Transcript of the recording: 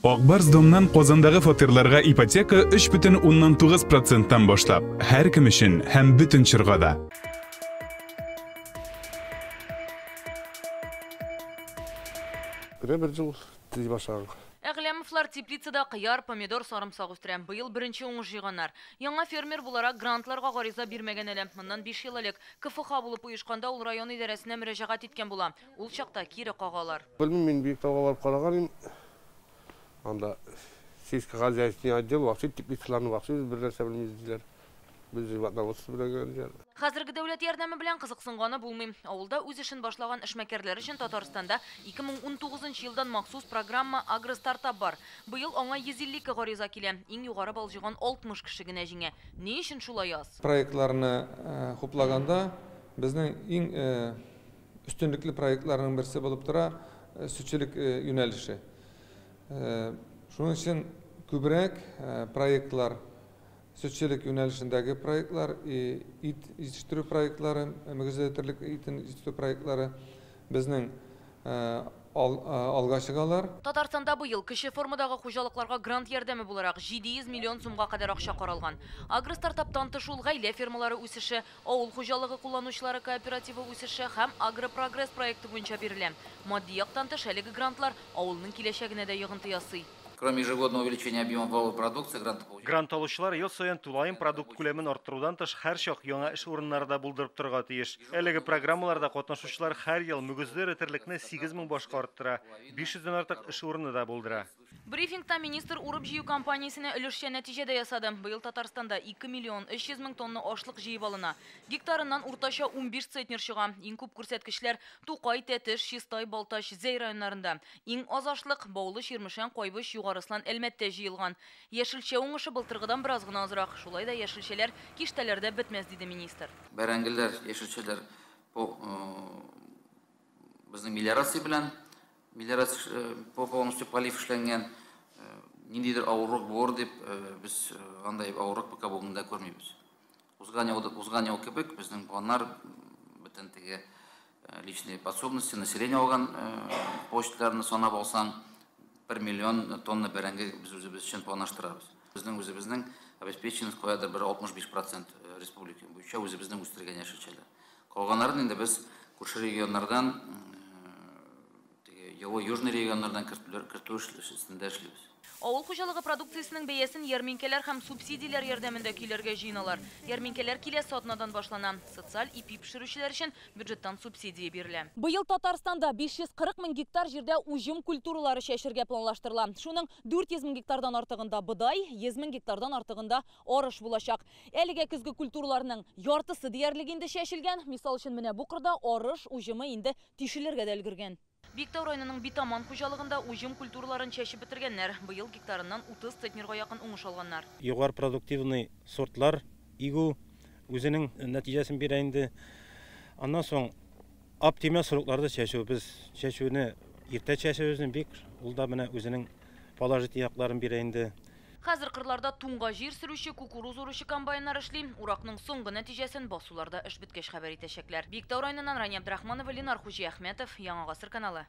Ак Барс Домнан Казандагы фатирларга ипотека 3,9 проценттан башлап, һәркем өчен һәм бөтен чорга да. Менә бер ел төзи башлаган. Әгъләмовлар теплицада кыяр, помидор, сарымсак үстерә. Быел беренче уңыш җыйганнар. Яңа фермер буларак грантларга гариза бирмәгән әле. Моннан 5 ел элек КФХ булып оешканда ул район идарәсенә мөрәҗәгать иткән була. Ул чакта кире кагалар. Белмим, мин Биектауга барып караган идем. Анда сельскохозяйственный отдел вообще теплицаларны вообще без бер нәрсә белмибез диләр. Без животноводство белән генә диләр. Хәзерге дәүләт ярдәме белән кызыксынганы булмый. Авылда үз эшен башлаган эшмәкәрләр өчен Татарстанда 2019 елдан махсус программа Агростартап бар. Быел аңа 152 гариза килә. Иң югары балл җыйган 60 кеше генә җиңә. Ни өчен шулай аз? Проектларны хуплаганда безнең иң өстенлекле проектларның берсе булып тора сөтчелек юнәлеше. Шуның өчен күбрәк проектлар, сөтчелек юнәлешендәге проектлар, ит җитештерү проектлары, мөгезле терлек итен җитештерү проектлары безнең алга чыгалар. Татарстанда быел кече формадагы хуҗалыкларга грант ярдәме буларак 700 миллион сумга кадәр акча каралган. Агростартаптан тыш ул гаилә фермалары үсеше, авыл хуҗалыгы кулланучылары кооперативы үсеше һәм Агропрогресс проекты буенча бирелә. Матди яктан тыш әлеге грантлар авылның киләчәгенә дә йогынты ясый. Кроме ежегодного увеличения объема валовой продукции, грант получателей. Грант алучылар ел саен тулаем продукт күләмен арттырудан тыш һәрчак яңа эш урыннары да булдырып торырга тиеш. Әлеге программаларда катнашучылар һәр ел мөгезле эре терлекне 8000 башка арттыра, 500дән артык эш урыны да булдыра. Брифингта министр урып-җыю кампаниясенә өлешчә нәтиҗә дә ясады. Быел Татарстанда 2 миллион 300 мең тонна ашлык җыеп алына. Гектарыннан уртача 15 центнер чыга. Иң күп күрсәткечләр Тукай, Тәтеш, Чистай, Балтач, Зәй районнарында. Иң аз ашлык Баулы, Чирмешән, Кайбыч, Югары Ослан, Әлмәттә җыелган. Яшелчә уңышы былтыргыдан бераз гына азрак. Шулай да яшелчәләр киштәләрдә бетмәс, диде министр. Бәрәңгеләр, яшелчәләр по безнең мелиорация белән, мелиорация по полностью полив эшләнгән, ниндидер авырлык булыр дип без андай авырлык пока бүгенгә күрмибез. Узган ел кебек безнең планнар бөтен теге личные подсобности население алган почталарны санап алсаң, 1 миллион тонна бәрәңге без үзебез өчен планлаштырабыз. Безнең үзебезнең обеспеченность каядыр бер 65% республика буенча үзебезнең үстергән яшелчәләр. Калганнарын инде без күрше регионнардан, теге елы южный регионнардан кертү өстендә эшлибез. Авыл хуҗалыгы продукциясенең бәясен ярминкәләр һәм субсидияләр ярдәмендә көйләргә җыеналар. Ярминкәләр киләсе атнадан башлана. Социаль ипи пешерүчеләр өчен бюджеттан субсидия бирелә. Быел Татарстанда 540 мең гектар җирдә уҗым культуралары чәчергә планлаштырыла. Шуның 400 мең гектардан артыгында бодай, 100 мең гектардан артыгында арыш булачак. Әлегә көзге культураларның яртысы диярлек инде чәчелгән. Мисал өчен, менә бу кырда арыш уҗымы инде тишелергә дә өлгергән. Биектау районының Битаман хуҗалыгында уҗым культураларын чәчеп бетергәннәр. Быел гектарыннан 30 центнерга якын уңыш алганнар. Югары продуктивный сортлар игү үзенең нәтиҗәсен бирә инде. Аннан соң оптималь срокларда чәчү. Без чәчүне иртә чәчәбез бик, ул да менә үзенең положительный якларын бирә инде. Хәзер кырларда туңга җир сөрүче, кукуруз уручы комбайннар эшли. Уракның соңгы нәтиҗәсен басуларда эш беткәч хәбәр итәчәкләр. Биектау районыннан Рания Абдрахманова, Ленар Хуҗиәхмәтов, Яңа Гасыр каналы.